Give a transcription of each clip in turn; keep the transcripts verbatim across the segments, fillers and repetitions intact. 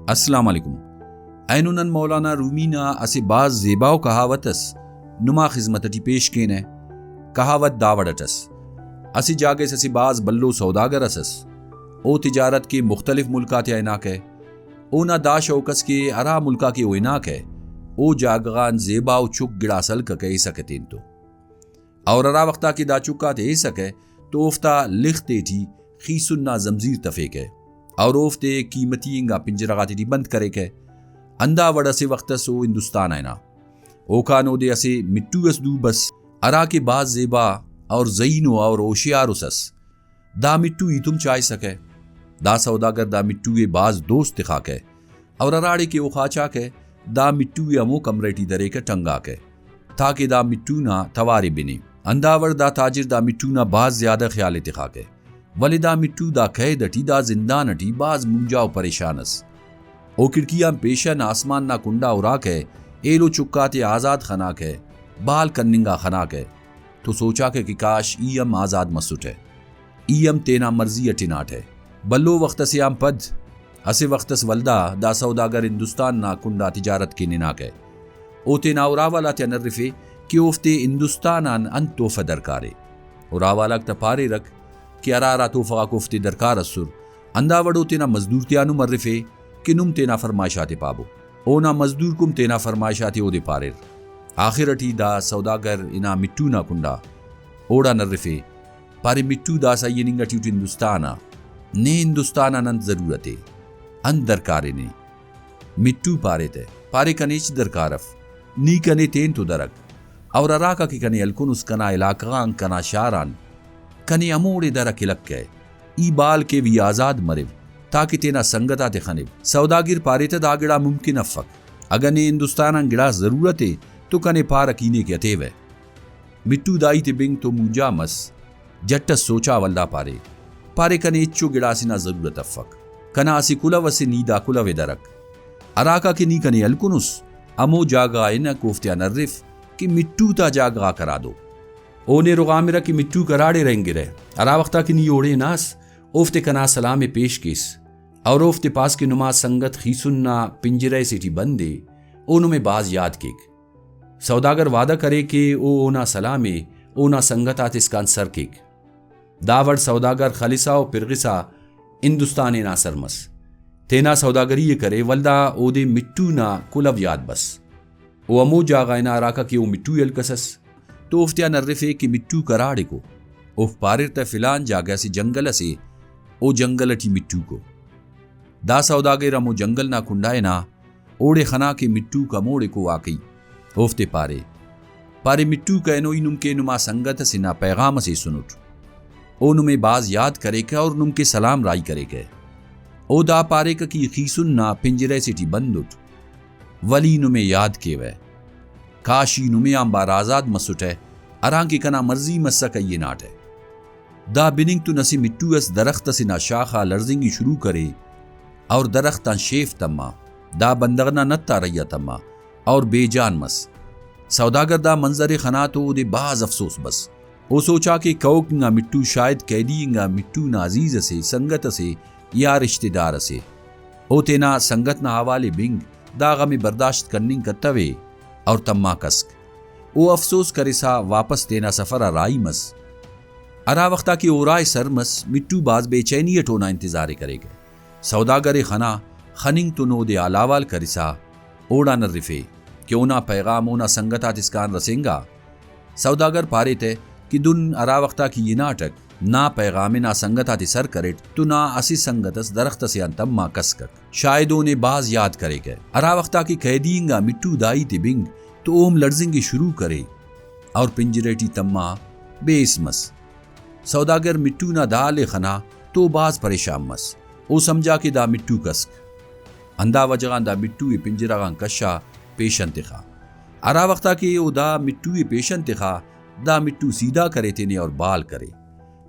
السلام علیکم۔ اینو نن مولانا رومی نا اسہ بھاز زیباؤ کہاوت اس نما خذمت اٹی پیش کینہ۔ کہاوت دا وڑ اٹ ئس، اسہ جاگہ اس اسہ بھاز بھلو سوداگر اس ئس۔ او تجارت کے مختلف ملک آتیا ہناکہ۔ اونا دا شوق ئس کہ ہرا ملک آ کہ او ہناکہ، او جاگہ غان زیباؤ چک گڑاس ہلککہ ایسکہ تینتو۔ اور ہرا وخت آ کہ دا چک آتے ایسکہ تو اوفتا لخ تیٹی خیسن نا زمزیر تفیکہ اور اوفتے قیمتی انگا پنجرہ غاتیٹی بند کریکہ۔ ہندا وڑ اسہ وخت ئس او ہندوستان آ ہنا۔ اوکان اودے اسہ مٹو ئس دو بس، ہرا کہ بھاز زیبا اور زہینو اور ہوشیار اس ئس۔ دا مٹو ہیتم چائسکہ۔ دا سوداگر دا مٹو ءِ بھاز دوست تخاکہ اور ہراڑے کہ او خاچاکہ، دا مٹو ءِ ہمو کمرہ ٹی دریکہ ٹنگاکہ، تاکہ دا مٹو نا توار ءِ بنے۔ ہندا وڑ دا تاجر دا مٹو نا بھاز زیادہ خیال ءِ تخاکہ، ولے دا مٹو دا قید ٹی، دا زندان ٹی بھاز مونجا و پریشان ئس۔ او کھڑکی آن پیشن آسمان نا کنڈا ہراکہ، ایلو چکاتے آزاد خناکہ، بال کننگا خناکہ۔ تو سوچاکہ کہ کاش ای ہم آزاد مسٹہ، ای ہم تینا مرضی اٹ ہناٹہ۔ بھلو وخت اسے آن پد اسہ وخت اس ولدا دا سوداگر ہندوستان نا کنڈا تجارت کن ہناکہ۔ او تینا اراوالا تیان ہرفے کہ اوفتے ہندوستان آن انت تحفہ درکارے۔ اراوالاک تا پاریرک کہ ہرا ہرا تحفہ غاک اوفتے درکار اسر، ہندا وڑ او تینا مزدور تیان ہم ہرفے کہ نم تینا فرمائش آتے پابو۔ اونا مزدورک ہم تینا فرمائش آتے اودے پاریر۔ آخر ٹی دا سوداگر ہنا مٹو نا کنڈا اوڑان ہرفے، پارے، مٹو، داسہ ای ہننگ ٹی اٹ ہندوستان آ، نے ہندوستان آن انت ضرورت ءِ؟ انت درکار ءِ نے؟ مٹو پارے تہ، پارے، کنے ہچ درکار اف، نی کنے تین تو درک، اور ہراکا کہ کنے ہلکنس کنا علاقہ غان، کنا شار آن، کنے ہموڑے درک ہلکہ۔ ای بال کیو، ای آزاد مریو، تاکہ تینا سنگت آتے خنیو۔ سوداگر پارے تہ، دا گڑا ممکن افک۔ اگہ نے ہندوستان آن گڑاس ضرورت ءِ تو کنے پارہ کہ ای نے کہ ہتیوہ۔ مٹو دا ہیت ءِ بنگ تو مونجا مس، جٹ ئس سوچا ولدا پارے، پارے، کنے ہچو گڑاسے نا ضرورت افک۔ کنا اسہ کلہو اسے، نی دا کلہو ءِ درک۔ ہراکا کہ نی کنے ہلکنس، ہمو جاگہ غا ہنک، اوفتیان ہرف کہ مٹو تا جاگہ غاک ہرادو۔ او نے رغامرہ کہ مٹوک ہراڑے رہینگرہ۔ ہرا وخت آ کہ نی اوڑے ہناس، اوفتے کنا سلام ءِ پیش کیس اور اوفتے پاس کہ نما سنگت خیسن نا پنجرہ سے ٹی بند ءِ، او نمے بھاز یاد کیک۔ سوداگر وعدہ کرے کہ او اونا سلام ءِ اونا سنگت آتسکان سر کیک۔ دا وڑ سوداگر خلسا و پرغسا ہندوستان ہنا سر مس۔ تینا سوداگری ءِ کرے، ولدا اودے مٹو نا کلہو یاد بس۔ او ہمو جاگہ ہنا ہراکا کہ او مٹو ءِ ہلکسس، تو اوفتیان ہرفے کہ مٹوک ہراڑیکو۔ اوفک پاریر تہ، فلان جاگہ اسہ جنگل اسے، او جنگل ٹی مٹوکو۔ دا سوداگر ہمو جنگل نا کنڈا ہنا، اوڑے خنا کہ مٹوک ہموڑیکو واقعی۔ اوفتے پارے، پارے، مٹوک اینو ای نم کہ نما سنگت اسے نا پیغام اسے ایسنٹ۔ او نمے بھاز یاد کریکہ اور نم کہ سلام راہی کریکہ۔ او دا پاریکہ کہ ای خیسن نا پنجرہ سے ٹی بند اٹ، ولی نمے یاد کیوہ۔ کاش ای نمے آنبار آزاد مسٹہ، ہرانکہ کنا مرضی مسکہ ای ہناٹہ۔ دا بننگ تون اسہ مٹو اس درخت اسے نا شاخ آ لڑزنگ ءِ شروع کرے اور درخت آن شیف تما، دا بندغ نا نت آ رہی آ تما اور بے جان مس۔ سوداگر دا منظر ءِ خنا تو اودے بھاز افسوس بس۔ او سوچا کہ کہوک انگا مٹو شاید قیدی انگا مٹو نا عزیز اسے، سنگت اسے یا رشتہ دار اسے۔ او تینا سنگت نا حوال ءِ بنگ، دا غم ءِ برداشت کننگ کتوے اور تما کسک۔ او افسوس کرسا واپس تینا سفر آ راہی مس۔ ہرا وخت آ کہ او راہی سر مس، مٹو بھاز بے چینی اٹ اونا انتظار ءِ کریکہ۔ سوداگر ءِ خنا، خننگ تون اودے حال احوال کرسا اوڑان ہرفے کہ اونا پیغام اونا سنگت آتسکان رسینگا۔ سوداگر پارے تہ کہ دن ہرا وخت آ کہ ای ہناٹک، نا پیغام ءِ نا سنگت آتے سر کریٹ تو نا اسہ سنگت اس درخت اسے آن تما کسکک۔ شاید اونے بھاز یاد کریکہ۔ ہرا وخت آ کہ قیدی انگا مٹو دا ہیت ءِ بنگ تو اوم لڑزنگ ءِ شروع کرے اور پنجرہ ٹی تما بیس مس۔ سوداگر مٹو نا دا حال ءِ خنا تو بھاز پریشان مس۔ او سمجھا کہ دا مٹو کسک۔ ہندا وجہ غان دا مٹو ءِ پنجرہ غان کشا پیشن تخا۔ ہرا وخت آ کہ او دا مٹو ءِ پیشن تخا، دا مٹو سیدھا کرے تینے اور بال کرے۔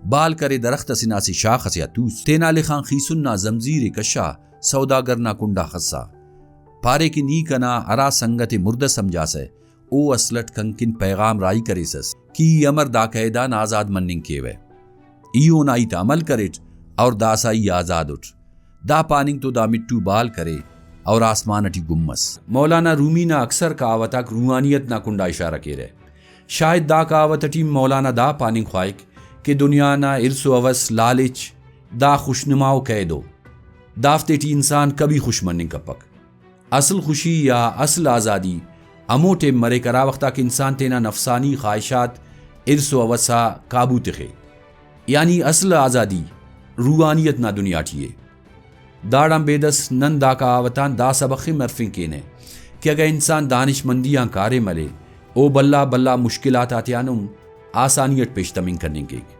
بال کرے درخت اسے نا اسہ شاخ اسے آ توس۔ تینا لخ آن خیسن نا زمزیر ءِ کشا سوداگر نا کنڈا خسا۔ پارے کہ نی کنا ہرا سنگت ءِ مردہ سمجھاسہ، او اصل اٹ کنکن پیغام راہی کریسس کہ ای امر دا قید آن آزاد مننگ کیوہ۔ ای اونا ہیت آ عمل کریٹ اور داسہ ای آزاد اٹ۔ دا پاننگ تو دا مٹو بال کرے اور آسمان اٹی گم مس۔ مولانا رومی نا اکثر کہاوت آک روحانیت نا کنڈا اشارہ کیرہ۔ شاید دا کہاوت اٹی مولانا دا پاننگ خواہک کہ دنیا نا حرص و ہوس، لالچ، دا خوشنما و قید ءُ، دافتے ٹی انسان کبھی خوش مننگ کپک۔ اصل خوشی یا اصل آزادی ہمو ٹائم مریک ہرا وخت آ کہ انسان تینا نفسانی خواہشات، حرص و ہوس آ قابو تخے۔ یعنی اصل آزادی روحانیت نا دنیا ٹی ءِ۔ داڑان بیدس نن دا کہاوت آن دا سبخ ہم ہرفنگ کینہ کہ اگہ انسان دانشمندی آن کاریم ہلے، او بھلا بھلا مشکلات آتیان ہم آسانی اٹ پیش تمنگ کننگ کیک۔